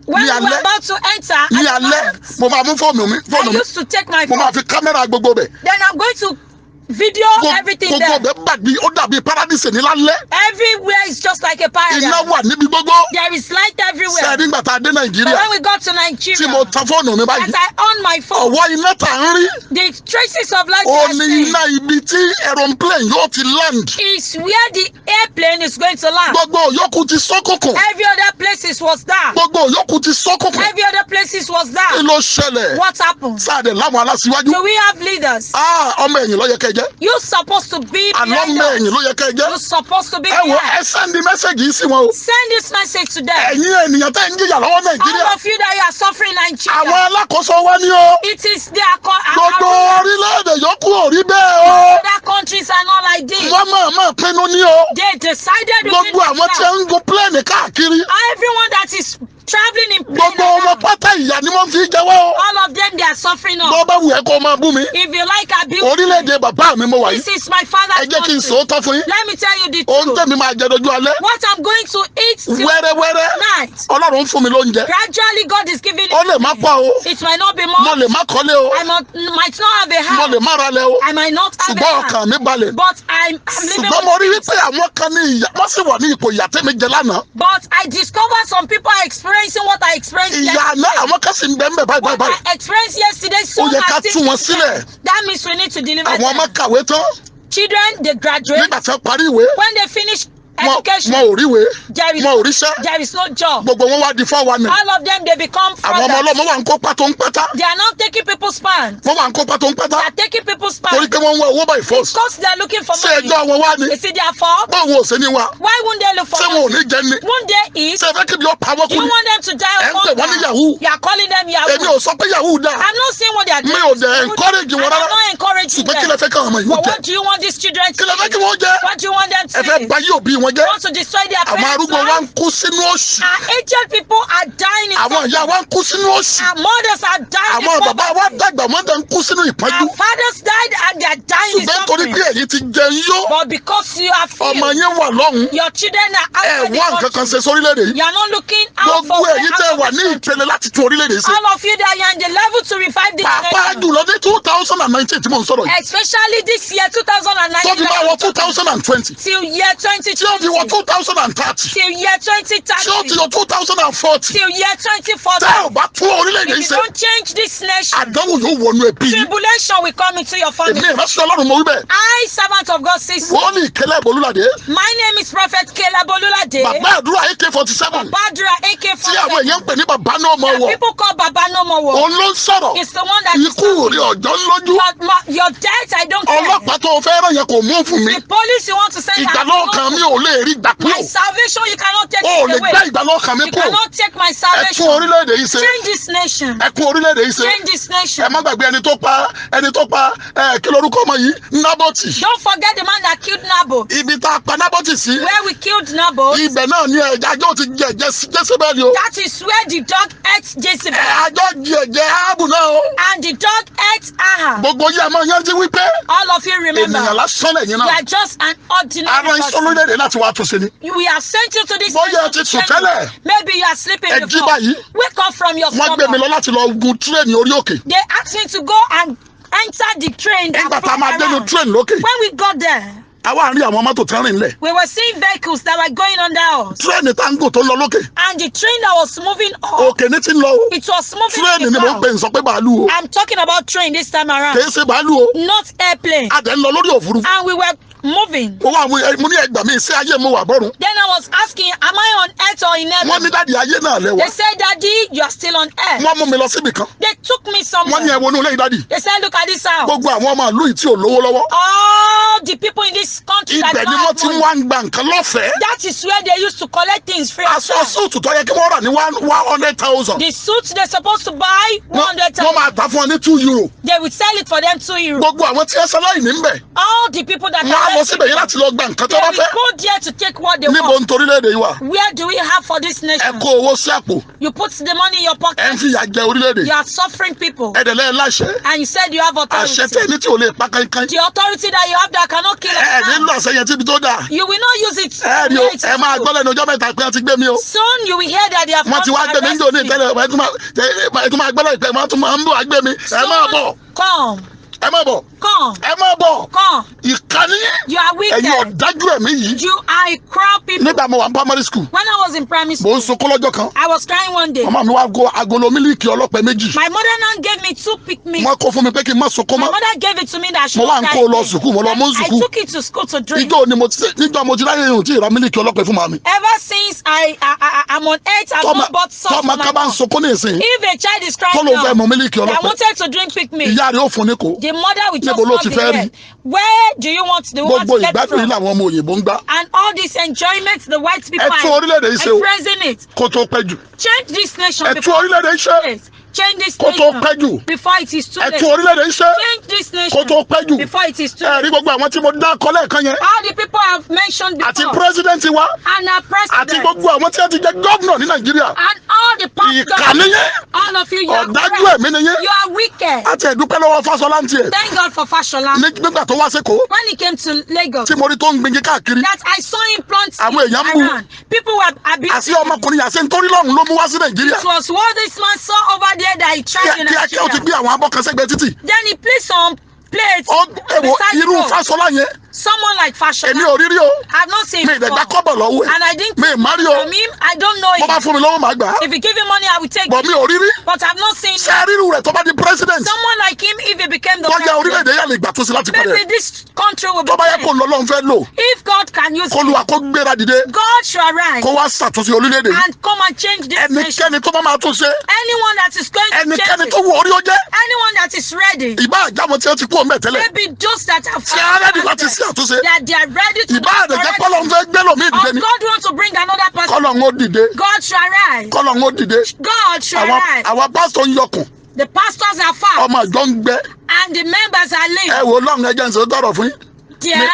when ní we were alẹ́, about to enter, at ní the alẹ́, night, mo máa mú fóònù mi, I fóònù mi, used to take my mo máa phone. fi kámẹ́rà gbogbo bẹ̀. Then I'm going to video everything Gbogbo there. bẹ̀ bàbí ó dàbí paradise ní lálẹ́. Everywhere is just like a Iná paradise. wà níbi gbogbo. There is light everywhere. Ṣé ẹ nígbà tá a dé But Nàìjíríà when we got to tí Nigeria, mo tan fóònù mi báyìí, as I on my phone, ọ̀wọ́ iná tà ń rí, the traces of light ó we are ní seeing iná ibi tí aeroplane yóò ti land. is where the airplane is going to land. Gbogbo òyòkù ti ṣókùnkùn. Every other places was dark. Gbogbo òyòkù ti ṣókùnkùn. Every other places was Kí dark. ló ṣẹlẹ̀? What happened? Sáàdẹ̀ láwọn aláṣíwájú. Do we have leaders? Ah, ọmọ ẹ̀yìn ló yẹ kẹ́ jẹ́. You supposed to be Àlọ́ behind ọmọ us. ẹ̀yìn ló yẹ kẹ́ jẹ́. You supposed to be Ẹ wo behind. ẹ send message yìí sí wọn o. Send this message to them. Ẹ̀yin ènìyàn tẹ́ ń jìyà lọ́wọ́ Nàìjíríà. All of you that you are suffering in Àwọn Nigeria, alákòóso wa ní o. it is their Gbogbo orílẹ̀-èdè yòókù ò rí bẹ́ẹ̀ o. other countries are not like this. Wọ́n máa máa pinnu ní o. They decided within Gbogbo àwọn tí themselves. ń gun pílẹ̀nì káàkiri. Everyone that is traveling in plane Gbogbo wọn around, pátá ìyà ni wọ́n fi jẹ́wọ́ o. all of them, they are suffering Bọ́ up. bá wù ẹ́ kó máa bú mi. If you like abuse, Orílẹ̀-èdè bàbá mi mo wà yìí. this is my father's Ẹ jẹ́ kí n country. sòótọ́ fún yín. Let me tell you the Ohun truth. tẹ̀mí máa jẹ dojú alẹ́. What I'm going to eat till Wẹ́rẹ́wẹ́rẹ́. night, Ọlọ́run fún mi lóúnjẹ. gradually God is giving Ó it. lè má pọ̀ o. It might not be Mo more. lè má kọ́lé o. I might not have a Mo house. lè má ralẹ̀ o. I might not have Ṣùgbọ́n a house. ọkàn mi balẹ̀. But I'm living Ṣùgbọ́n mo with rí peace. wípé àwọn kan ní ìyà wọ́n sì wà ní ipò ìyà tẹ́mi jẹ lánàá. But I discovered some people are experiencing what I experienced Ìyà yesterday. àná àwọn kan sì ń bẹ ń bẹ báyìí báyìí What báyìí. I experienced yesterday, so Ó yẹ ká are tú wọn sílẹ̀. That means we need to deliver Àwọn ọmọ them. kàwé tán Children, they graduate. nígbà tí wọ́n parí ìwé. When they finish Wọn education, wọn ò ríwèé. there is Wọn ò ríṣẹ́. there is no job. Gbogbo wọn wá di 419. All of them, they become Àwọn ọmọ fraudsters. ọlọ́mọ wà ń kó pátó ń pátá. They are not taking people's pants. Wọ́n wà ń kó pátó ń pátá. They are taking people's Torí pants pé wọ́n ń wá owó by force. because they are looking for Ṣé money. ẹjọ́ wọn wá ni? Is it their fault? Báwo ò ṣe ní wa? Why won't they look for Ṣé wọn ò money? ní jẹ ni? Won't they eat? Ṣé ẹ fẹ́ kí ibi ó pa wọ́n Do kú you ni? want them to die Ẹ of ń pè wọ́n ní hunger? yahoo. You are calling them Èmi Yahoo. ò sọ pé yahoo dáa. I'm not saying what they are Mi doing. ò is dẹ̀ good. encourage wọn And I'm rárá. not encouraging Ṣùgbọ́n kí lẹ them. fẹ́ káwọn ọmọ yìí ó But jẹ? what do you want these children Kí lẹ to fẹ́ kí eat? wọ́n jẹ? What do you want them Ẹ to fẹ́ eat? ba yí òbí wọn jẹ́. You want to destroy their Àwọn parents' arúgbó wa ń life? kú sínú òṣì. Our aged people are dying in Àwọn ìyá wa ń kú sínú òṣì. Our mothers are dying Àwọn in bàbá wa poverty. dàgbà wọ́n dẹ̀ ń kú sínú ìpọ́njú. Our fathers died and they are dying in Ṣùgbọ́n torí suffering. pé èyí ti jẹun yó, But because you are few, ọmọ yín wà lọ́hùn-ún. your children are Ẹ outside wá the nǹkan kan country. ṣe sórílẹ̀-èdè yìí. You are not looking out Gbogbo for èyí tẹ́ out of wà this ní country. ìpele láti tún orílẹ̀-èdè yìí ṣe. All of you that are in the level to revive this Pàápàá nation. jùlọ ní 2019 tí mò ń sọ̀rọ̀ yìí. Especially this year, 2019. Tó fi máa wọ 2020. Till year Tí ó fi wọ 2020. 2030. Till year Tí ó ti 2030. wọ 2040. Till year 2040. Tẹ́ ò bá tún orílẹ̀-èdè If yìí you ṣe, don't change this nation, àdánwò yóò wọnú ẹbí yìí. tribulation will come into your family. Èmi ìránṣẹ́ Ọlọ́run mo wí bẹ́ẹ̀. I, servant of God, says, Wọ́n ní ìkẹlẹ́ Bolúládé. my name is Prophet Caleb Olulade. Bàbá àdúrà AK-47 Badra tí àwọn AK-47. èèyàn ń pè ní bàbá náà mọ̀ wọ̀. People call Baba no more war. Òun ló ń sọ̀rọ̀. It's the one that is Ikú rẹ̀ ọ̀jọ́ ń lójú. Your death, I don't care. Ọlọ́pàá tó o fẹ́ ràn yẹn kò mú fún mi. The police you want to send Ìgbà are náà kan mi ò lè lè rí gbà My kúrò. salvation, you cannot take O ò it lè away. gbá ìgbàlá ọkàn mi You kúrò. cannot take my Ẹ tún salvation. orílẹ̀-èdè yìí ṣe. Change this nation. Ẹ kún orílẹ̀-èdè yìí ṣe. Change this nation. Ẹ má gbàgbé ẹni tó pa ẹ kí lorúkọ ọmọ yìí, Nábọ́tì. Don't forget the man that killed Naboth. Ibi tá a pa Nábọ́tì sí, Where we killed Naboth, ibẹ̀ náà ni ẹ̀jẹ̀ ajọ́ ti jẹ ẹ̀jẹ̀ Jésébẹ́lì o. that is where the dog ate Jezebel. Ẹ ajọ́ jẹ ẹ̀jẹ̀ Áhábù náà o. And the dog ate Ahab. Gbogbo yìí a máa yanjú wípé All of you remember, ènìyàn lásán lẹ́yìn you náà. are just an ordinary Ara iṣẹ́ person. orílẹ̀-èdè láti wá túnṣe ni. We have sent you to this Bóyá ẹ nation ti to sùn change tẹ́lẹ̀. it. Maybe you are sleeping Ẹ jí before. báyìí. Wake up from your Wọ́n gbé mi slumber. lọ láti lọ gun tírèènì orí òkè. They asked me to go and enter the train that Nígbà tá a máa flew dénú around. tírèènì lókè, When we got there, àwa rí àwọn mọ́tò tán rìn lẹ̀. we were seeing vehicles that were going under us. Tírèènì tá ń gùn tó ń lọ lókè. And the train that was moving up, Òkè ní ti ń lọ o. it was moving Tírèènì in ni the mò ń pè cloud. ń sọ pé bàálù o. I'm talking about train this time around, Kì í ṣe bàálù o. not airplane. A dẹ̀ ń lọ lórí òfurufú. And we were moving. Mo wá mo ní ẹgbàá mi sí ayé mo wà bọ́run. Then I was asking, am I on earth or in Wọ́n ní heaven? daddy, ayé náà lẹ wà. They said, "Daddy, you are still on earth." Wọ́n mú mi lọ síbì kan. They took me Wọ́n ní somewhere. ẹ wọnú ilé yìí, daddy. They said, "Look at this house." Gbogbo àwọn ọmọ ìlú yìí tí ò lówó lọ́wọ́. All the people in this country that Ibẹ̀ don't ni wọ́n have ti money. wá ń gba nǹkan lọ́fẹ̀ẹ́. That is where they used to collect things free of Aṣọ charge. suit tó yẹ kí wọ́n rà ní 100,000. The suit they're supposed to buy, Wọ́n 100,000. máa tà fún ọ ní €2. They will sell it for them €2. Gbogbo àwọn tí ẹ ṣe láìní ń bẹ̀. All the people that Wọ́n á are lọ síbẹ̀ yẹn láti lọ gba nǹkan tó they bá will fẹ́. go there to take what they Níbo want. ń torílẹ̀-èdè yìí wà? Where do we have for this Ẹ nation? kó owó sí àpò. You put the money in your Ẹ pocket. ń fìyà jẹ orílẹ̀-èdè. You are suffering people. Ẹ dẹ̀ lẹ́yìn láṣẹ. And you said you have Àṣẹ authority. tẹ́ ní tí ò lè pa kankan. The authority that you have that cannot kill a Ẹ ní man. lọ àṣẹ yẹn tíbi tó dáa. You will not use it. Ẹ rí o, where it is ẹ máa good. gbọ́ lẹ́nu ọjọ́ mẹ́ta pé wọ́n ti gbé mi o. Soon you will hear that they have Wọ́n ti come wá to gbé mi arrest níjó ní me. ìtẹ́lẹ̀, ẹ tún máa gbọ́ láìpẹ́, wọ́n tún máa ń bọ̀ wá gbé mi. Ẹ máa bọ̀, Soon, come, ẹ máa bọ̀, come, ẹ máa bọ̀. come. Ìkànnì You are ẹ̀yin wicked. ọ̀dájú ẹ̀mí yìí. You are a crowd people. Nígbà mo wà ní primary school, When I was in primary mò ń school, sunkún lọ́jọ́ kan. I was crying one day. Màmá mi wá go agolo mílíìkì ọlọ́pẹ méjì. My mother now gave me two pick me. Wọ́n kó fún mi pé kí n má sunkún My mọ́. mother gave it to me that I should Mo wá not ń cry kó lọ again. sùkúù, mo lọ mú I sùkúù. took it to school to drink. Ìjọ́ ni mo ti níjọ́ mo ti láyé ìhùn tí ìra mílíìkì ọlọ́pẹ fún màmí. Ever since I'm on earth, I've Tọ́mọ not bought salt for tọ́mọ my ká bá ń mom. sunkún ní ìsìn. If a child is Tó crying ló fẹ́ now, mu mílíìkì that ọlọ́pẹ. wanted to drink pick me, Ìyá rẹ̀ ó fún ní kó. the mother will just Níbo ló knock ti the fẹ́ rí? head. Where do you want the woman Gbogbo to get ìgbádùn yìí from? làwọn ọmọ òyìnbó ń gbá. And all this enjoyment the white people Ẹ tún are orílẹ̀-èdè yìí ṣe o. expressing it. Kó tó pẹ́ jù. Change this nation Ẹ tún before orílẹ̀-èdè yìí ṣe. late. Change this Kó tó nation pẹ́ jù. before it is too Ẹ late. tún orílẹ̀-èdè yìí ṣe. Change this Kó nation tó pẹ́ jù. before it is too Ẹ late. rí gbogbo àwọn tí mo dá kọ lẹ́ẹ̀kan yẹn. All the people I've mentioned Àti before president wa. and our Àti president gbogbo àwọn tí wọ́n ti jẹ gómìnà ní Nàìjíríà. and all the Ìkà pastors, nìyẹn. all of you, you are Ọ̀dájú corrupt. ẹ̀mí nìyẹn. You are wicked. Àti ẹ̀dúpẹ́ lọ́wọ́ Fáṣọlá ń tiẹ̀. Thank God for Fashola. Nígbà tó wá sékòó When he came to Lagos, tí mo rí tó ń gbingi káàkiri. that I saw him plant Àwọn èèyàn ń bú. around. People were Àti abusing him. ọmọkùnrin yàtọ̀ nítorí lọ́run ló mú wá sí Nàìjíríà. It was what this man saw over there that he tried in Kíákíá ó ti Nigeria. gbé àwọn abọ́ kan sẹ́gbẹ̀ẹ́ títì. Then he placed some plates Ẹ wo beside the irú road. Fáṣọlá yẹn. Someone like Fashola. Èmi ò rí rí o. I've not seen Mi him ìdẹ̀gbà before. kọ́bọ̀ lọ́wọ́ ẹ̀. And I didn't Mi ì má rí o. from him. I don't know Bó bá him. fún mi lọ́wọ́ màá gbà á. If you give him money, I will take Bọ̀ it. mi ò rí rí. But I've not seen Ṣé ríru rẹ̀ tó bá di president? someone like him if he became the Bóyá president. orílẹ̀-èdè yà lè gbà tó sí láti padà. Maybe this country will be Tó bá yẹ kó changed. lọ lọ́n fẹ́ lò. If God can use Kó him, lu àkó gbéra dìde. God should arise Kó wá ṣàtúnṣe orílẹ̀-èdè yìí. and come and change this nation. Ẹnikẹ́ni tó bá máa tún ṣe. Anyone that is going to change Ẹnikẹ́ni it, tó wù orí ó jẹ́. anyone that is ready, Ìbá àjámọ̀ tí ó ti kú òun bẹ̀ tẹ́lẹ̀. maybe those that have Ṣé á ready láti ṣe àtúnṣe? that they are ready to Ìbá àdẹ̀jẹ́ kọ́lọ̀ ń fẹ́ gbé lòmí ìdìde Or ni. God wants to bring another person. Kọ́lọ̀ ń ó dìde. God should arise. Kọ́lọ̀ ń ó dìde. God should Àwọn arise. àwọn pásítọ̀ ń yọkùn. The pastors are fat Ọmọ ìjọ ń gbẹ. and the members are Ẹ lean. wo Ọlọ́run, ẹ jẹ́ n sọ tọrọ fún yín. Dear,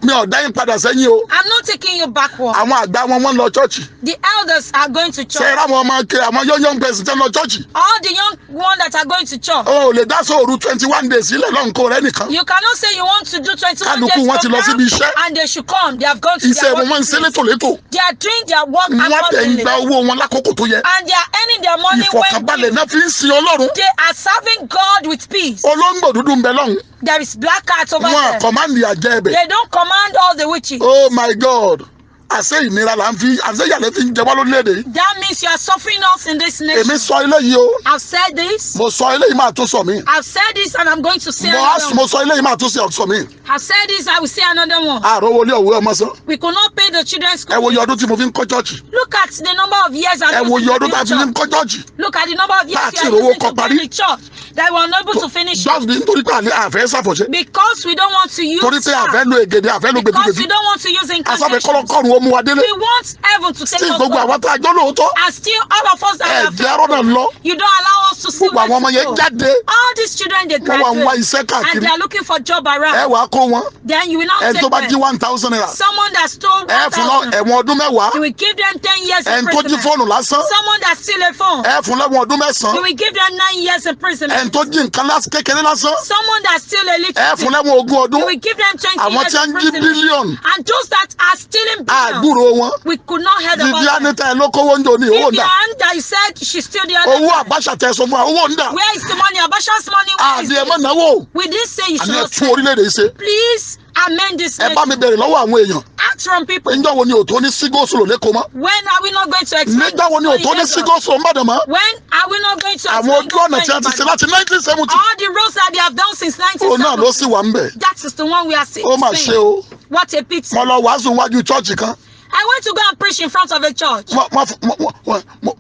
Mi ò dá yín padà sẹ́yìn o. I'm not taking you backward. Àwọn àgbà wọn wọ́n lọ chọ́ọ̀chì. The elders are going to Ṣé church. ráwọn ọmọ ke àwọn young young person tẹ́ lọ chọ́ọ̀chì? All the young ones that are going to church. O ò lè dá sóòru 21 days sílẹ̀ lọ́nkó rẹ nìkan. You cannot say you want to do 21 Kálukú days wọn ti lọ program síbi iṣẹ́. and they should come. They have gone to Iṣẹ́ their wọn wọ́n ń ṣe workplace. létòlétò. They are doing their work Wọ́n tẹ̀ ń accordingly. gba owó wọn lákòókò tó yẹ. And they are earning their money when Ìfọ̀kànbalẹ̀ náà fi ń sin Ọlọ́run. they are serving God with peace. Olóńgbò dúdú ń bẹ lọ́hùn. There is black cat over Wọn there. command àjẹ́ ẹbẹ̀. They don't command all the witches. Oh my God. Àṣé ìnira là ń fi, àṣé ìyàlẹ́ fi ń jẹ wá lórílẹ̀‐èdè yìí. That means you are suffering us in this Èmi nation. sọ eléyìí o. I've said this. Mo sọ eléyìí, máa tún sọ mí. I've said this and I'm going to say Mo another mo one. sọ eléyìí, máa tún sọ mí. I've said this, I will say another one. Àròwọlé òwe ọmọ sàn. We could not pay the children's Ẹ school. wo iye ọdún tí mo fi ń kọ́ chọ́ọ̀chì. Look at the number of years Ẹ I've wo used iye to ọdún tá a build fi ń church. kọ́ chọ́ọ̀chì. Look at the number of years Tá a you ti are rówó using kọ́ to build parí. the church that we are unable to finish it. Just bí nítorí pé àlẹ́ àfẹ́ ṣàfọ̀ṣẹ́. Because we don't want to use Torí pé àfẹ́ charm. lo ègèdè, àfẹ́ lo Because gbẹdúgbẹdú. we don't want to use Asáfẹ́ incantations. kọ́lọ́kọ́rùn ó mú wa délé. We want heaven to take Tí us gbogbo home. àwọn tá a jọ lóòótọ́. And still all of us that Ẹ are jẹ́ rọ́nà lọ. you don't allow us to see Gbogbo where àwọn ọmọ to yẹn go. jáde. All these children, they Wọ́n wá ń wá graduate iṣẹ́ and káàkiri. they are looking for job Ẹ around. wàá kó wọn. Then you will not Ẹni take tó bá jí them. ₦1,000. Someone that stole Ẹ fún lọ 1,000, ẹ̀wọ̀n ọdún 10. you will give them 10 years Ẹni tó jí imprisonment. fóònù lásán. Someone that steal a phone, Ẹ fún lẹ́wọ̀n ọdún 9. you will give them 9 years imprisonment. Ẹni tó jí nǹkan kékeré lásán. Someone that steal a little Ẹ fún thing, lẹ́wọ̀n ogún you ọdún. will give them 20 Àwọn years tí wọ́n ń jí imprisonment. bílíọ̀nù. And those that are stealing billions, Àgbúrò wọn. we could not heard about Viviane them. tẹ ẹ ló kówó ń jò ní owó ń dà. Vivian that you said she steal the other Owó time. Abacha tẹ sọ fún wa, owó ń dà. Where is the money? Abacha's money, where is Àní ẹ má it? náwó. We didn't say you Àní should ẹ not tún spend. orílẹ̀-èdè yìí ṣe. Please amend this Ẹ bá mi nation. bẹ̀rẹ̀ lọ́wọ́ àwọn èèyàn. Ask from people. Pé níjọ́ wo ni òtó ní sígósòlò lẹ́kọ̀ọ́ mọ́? When are we not going to expand? Níjọ́ wo ni òtó ní sígósòlò ń bàdàn mọ́? When are we not going to Àwọn expand ojú ọ̀nà tí a ti ṣe láti 1970. All the roads that they have done since Òun náà ló 1970. sì wà ń bẹ̀. That is the one we are seeing. Ó mà ṣe o. What a pity. Mo lọ wàásù wájú chọ́ọ̀chì kan. I went to go and preach in front of a church.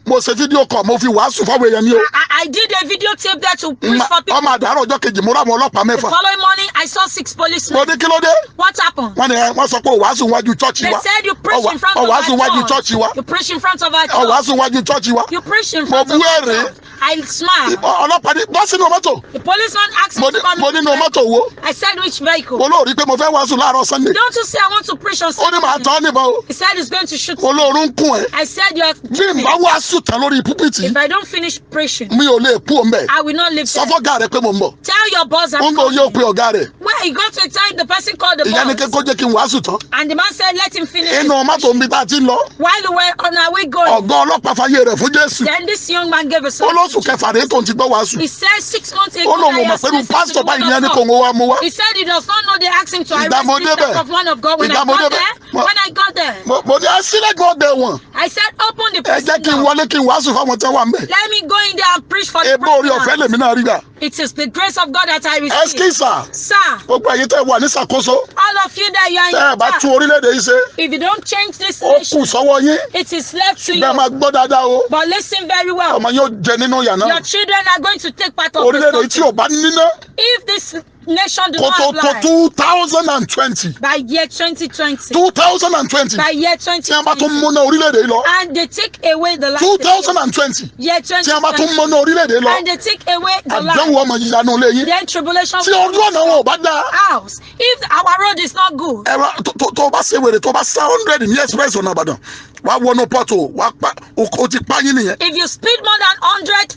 Mo ṣe fídíò kọ̀, mo fi wàásù fáwọn èèyàn ní o. I did a videotape there to preach for people. Ọmọ àdàrọ̀ ọjọ́ kejì, mo ráwọn ọlọ́pàá The 6. following morning, I saw six Mo policemen. ní kí ló dé? What happened? Wọ́n ní ẹ, wọ́n sọ pé o wàásù wájú chọ́ọ̀chì They wa. said you preach in front Ó of wàásù wájú our chọ́ọ̀chì wa. church. You preach in front of our Ó church. wàásù wájú chọ́ọ̀chì wa. You preach in Mo front bú of our ẹ̀rín. church. I smiled. Ọlọ́pàá ní bọ́ sínú mọ́tò. The policeman asked me Mo to ní come mo nínú mọ́tò wo? I said, which vehicle? Mo lóò rí pé mo fẹ́ wàásù láàárọ̀ Sunday. Don't you say I want to preach on Ó ní màá Sunday? tán níbọn o. He said he's going to shoot Mo me. lóorun ń kún ẹ. I said, you are Bí n bá wàásù tán lórí púpìtì, If I don't finish preaching, mi ò lè kú òun bẹ̀. I will not leave Sọ there. fọ́gá rẹ pé mo ń bọ̀. Tell your boss Ó I'm ń gbọ́ yóò coming. pe ọ̀gá rẹ̀. When he got to a time, the person called the Ìyá ni boss. kó jẹ́ kí n wàásù tán. And the man said, let him finish. Inú mọ́tò ń bi tá a ti ń lọ. While we were on our way going, Ọ̀gá ọlọ́pàá fayé rẹ̀ fún Jésù. then this young man gave us Ó lóṣù kẹfà rèé tó ń ti gbọ́ wàásù. He said 6 months ago, Ó lóun that ò he mọ̀ has pẹ̀lú listened to pásítọ̀ the báyìí word ní ẹni of kò God. ń wá mú wá. He said he does not know they asked him to Ìgbà arrest mo this débẹ̀. type of man of God. When I Ìgbà mo got débẹ̀. there, when I got there, Mo ní ẹ sílẹ̀kùn ọgbà ẹ̀wọ̀n. I said, open the Ẹ jẹ́ prison kí n door. wọlé kí n wàásù fáwọn tí wọ́n wà ń bẹ̀. Let me go in there and preach for the Ebó orí ọ̀fẹ́ prisoners. lèmi náà rí gbà. It is the grace of God that I receive. Ẹskísà, Sir, gbogbo ẹ̀yin tẹ́ wà ní ṣàkóso, all of you that you are tẹ́ ẹ in bá tún charge, orílẹ̀-èdè yìí ṣe, if you don't change this ó kù nation, sọ́wọ́ yín. it is left to Bẹ́ẹ̀ you. máa gbọ́ dáadáa o. But listen very well. Ọmọ yóò jẹ nínú ìyà náà. Your children are going to take part of Orílẹ̀-èdè yìí this tí ò bá níná If this nation do kó not tó tó apply 2020, by year 2020, 2020, by year tí wọ́n bá tún 2020, múná orílẹ̀-èdè yìí lọ, and they take away the life, 2020, year tí wọ́n bá tún 2020, múná orílẹ̀-èdè yìí lọ, and they take away the life, àdánwò ọmọ yíyanu lé yín. then tribulation Tí ojú ọ̀nà wọn ò bá dáa, house. If our road is not good, ẹ̀rọ tó bá ṣe wèrè, tó bá sá 100 ní express ọ̀nà Ìbàdàn, wàá wọnú pọ́tò, wàá pa, o ti pa yín nìyẹn. if you speed more than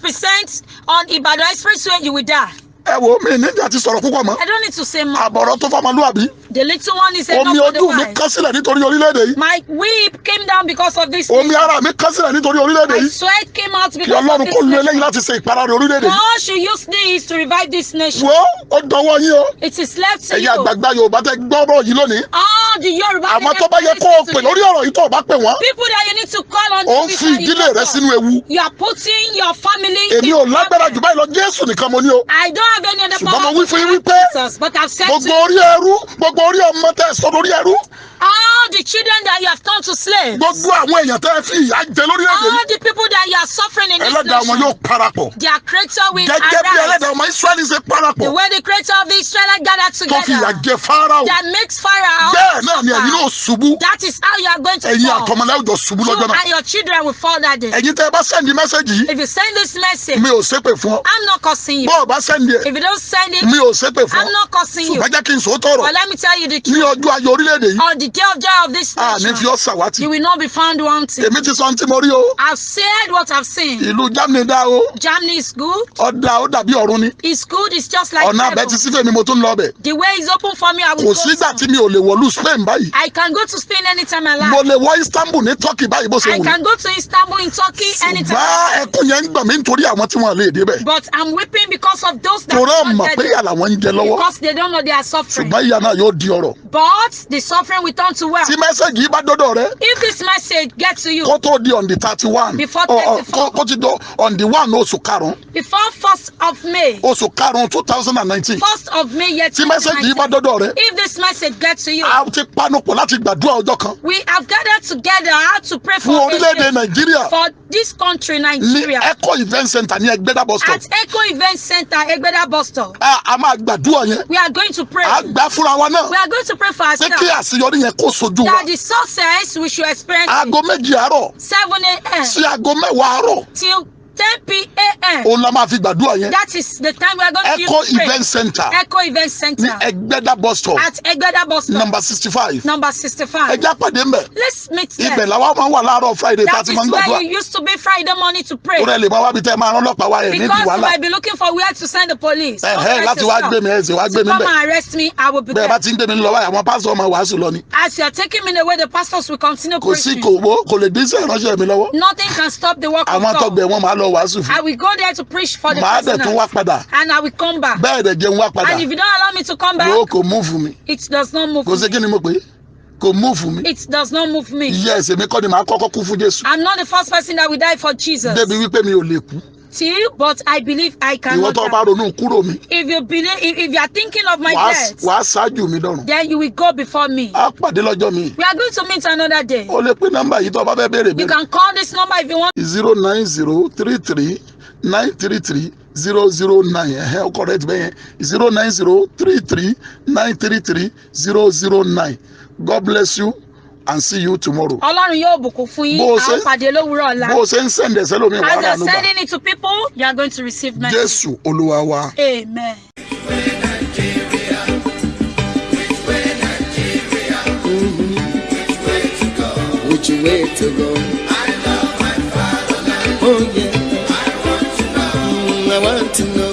100% on Ibadan Expressway, you will die. Ẹ wo mi níjà ti sọ̀rọ̀ púpọ̀ mọ́. I don't need to say more. Àbọ̀rọ̀ tó fọmọlúwàbí. The little one is enough Omi for the ojú mi wise. kán sílẹ̀ nítorí orílẹ̀-èdè yìí. My weep came down because of this. Omi ara mi kán sílẹ̀ nítorí orílẹ̀-èdè My yìí. sweat came out Kí because of Ọlọ́run this kó lu eléyìí nation. láti ṣe ìparara orílẹ̀-èdè yìí. God should use this to revive this nation. Wo, ó dọwọ́ yín o. It is left to Ẹ̀yin you. àgbààgbà Yorùbá tẹ gbọ́ ọ̀rọ̀ yìí lónìí. All the Yoruba Àwọn tó bá yẹ kó o pè lórí ọ̀rọ̀ yìí tó o bá pè wọ́n, people that you need to call on. ò ń this fi and you ìdílé don't rẹ call. sínú ewu. You are putting your family. Èmi in ò lágbára problem. jù báyìí lọ, Jésù nìkan mo ní o. I don't have any other Ṣùgbọ́n power mo wí fún yín to wípé Jesus, but I've said to gbogbo orí ẹrú, gbogbo orí ọmọ tẹ sọ lórí ẹrú, all the children that you have turned to slaves, gbogbo àwọn èèyàn tẹ fi ìyà jẹ lórílẹ̀-èdè yìí, all the people that you are suffering in this ẹlẹ́dàá wọn yóò nation, parapọ̀. their creator will Gẹ́gẹ́ bí arise. ẹlẹ́dàá ọmọ Ísírẹ́lì ṣe The parapọ̀ way the creator of the Israelites gathered tó fi ìyà together, jẹ Fáráò, that makes Pharaoh bẹ́ẹ̀ náà ni ẹ̀yin suffer. náà ṣubú. That is how you are going to Ẹ̀yin fall. àtọmọlẹ́ òjò ṣubú You lọ́jọ́ náà. and your children will fall that day. Ẹ̀yin tẹ́ ẹ bá send message yìí, If you send this message, mi ò ṣépè fún ọ. I'm not cursing you. Bọ́ ọ bá send ẹ̀, If you don't send it, mi ò ṣépè fún ọ. I'm not cursing you. Ṣùgbọ́n jẹ́ kí n sòótọ́ ọ̀rọ̀. But let me tell you the Ní truth. ọjọ́ ayọ̀ orílẹ̀-èdè yìí, On the day of joy of this a ní fi nation, ọ́ ṣàwátì. you will not be found wanting. Èmi ti sọ ohun tí mo rí o. I've said what I've seen. Ìlú Germany dá o. Germany is good. Ọ̀dà ó dàbí ọ̀run ni. It's good. It's just like Ọ̀nà abẹ ti heaven. sí fèmí, mo tún lọ bẹ̀. The way is open for me. I will Kò go sígbà soon. tí mi ò lè wọ̀lú Spain báyìí. I can go to Spain anytime I Mo like. lè wọ Istanbul ní Turkey báyìí bó ṣe I wù mí. can go to Istanbul in Turkey anytime. Bá I like. ẹkún yẹn ń gbọ̀n mí nítorí àwọn tí wọ́n lè débẹ̀. But I'm weeping because of those that Torí don't ọmọ get pé it. ìyà làwọn ń jẹ lọ́wọ́. Because they don't know they are suffering. Ṣùgbọ́n ìyà náà yóò di ọrọ̀. But the suffering will turn to wealth. Tí message yìí bá dọ́dọ̀ rẹ, If this message gets to you kó tó di on the 31, Before 34. kó ti dọ̀ on the 1 oṣù karùn-ún, before 1st of May, oṣù karùn-ún 2019. 1st of May year Tí message yìí bá 2019, dọ́dọ̀ rẹ, if this message gets to you, a ti panupọ̀ láti gbàdúrà ọjọ́ kan we have gathered together to pray fún for orílẹ̀-èdè a nation, Nàìjíríà for this country, ní Nigeria, Echo Event Center ní Ẹgbẹ́dá bus stop. at Echo Event Center, Egbeda bus stop. A máa gbàdúrà yẹn. We are going to pray. A gbà fúnra wa náà We are going to pray for pé kí ourselves àṣeyọrí yẹn kó sojú wa. that the success we should experience Aago 7 àárọ̀ 7 a.m. sí aago 10 àárọ̀ till 10 p.m. òun la máa fi gbàdúrà yẹn. That is the time we are going to Echo use to pray. Event Center Echo Event ní Center Ẹgbẹ́dá bus stop, at Egbeda bus stop, number 65. number 65. Ẹ já pàdé mbẹ̀. Let's meet Ibẹ̀ there. làwa máa ń wà láàárọ̀ Friday tá a That ti is máa ń where gbàdúrà. you used to be Friday morning to pray. Ó rẹ̀ lè máa wábi tẹ́ ẹ máa rán ọlọ́pàá wá ẹ̀ nídìí Because you wàhálà. might be looking for where to send the police. Ẹ̀hẹ́, Don't stress láti wá yourself. gbé mi, ẹ̀ sì wá gbé To mi come bẹ̀. and arrest me, I will be Bẹ́ẹ̀ bá there. ti ń gbé mi lọ báyìí, àwọn pásítọ̀ máa wàásù lọ ni. As you are taking me away, the pastors will continue Kò sí preaching. kò wó kò lè dín sí ìránṣẹ́ mi lọ́wọ́. Nothing can stop the work Àwọn of God. atọ́gbẹ̀ wọn máa lọ wàásù fún. I will go there to preach for the Màá dẹ̀ tún wá prisoners. padà. And I will come back. Bẹ́ẹ̀ dẹ̀ jẹun wá padà. And if you don't allow me to come back, Wo kò mú fún mi. it does not move Kò sí me. kí ni mo pè é? Kò mú fún mi. It does not move me. Yes, èmi kọ́ ni màá kọ́kọ́ kú fún Jésù. I'm not the first person that will die for Jesus. Débi wípé mi ò lè kú. Till, but I believe I Ìwọ cannot tó bá die. ronú kúrò mi, If you believe, if you are thinking of my death, wàá ṣáájú mi dọ̀run. then you will go before me. A pàdé lọ́jọ́ mi. We are going to meet another day. O lè pín nọ́mbà yìí tó o bá fẹ́ béèrè You béèrè. can call this number if you want. 09033933009. Ẹ̀hẹ́, ó correct bẹ́ẹ̀ yẹn. 09033933009. God bless you and see you tomorrow. Ọlọ́run yóò bùkún fún yín. Bó o A ó pàdé lówùúrọ̀ ọ̀la. Bó o ṣe ń sẹ̀ǹdẹ̀ sẹ́lómi As wàhálà you are ló gbà. sending it to people, you are going to receive mercy. Jésù Olúwa wa. Amen. Nigeria? Which way Nigeria? Which way to go? Which way to go? I love my fatherland. Oh yeah, I want to know. I want to know.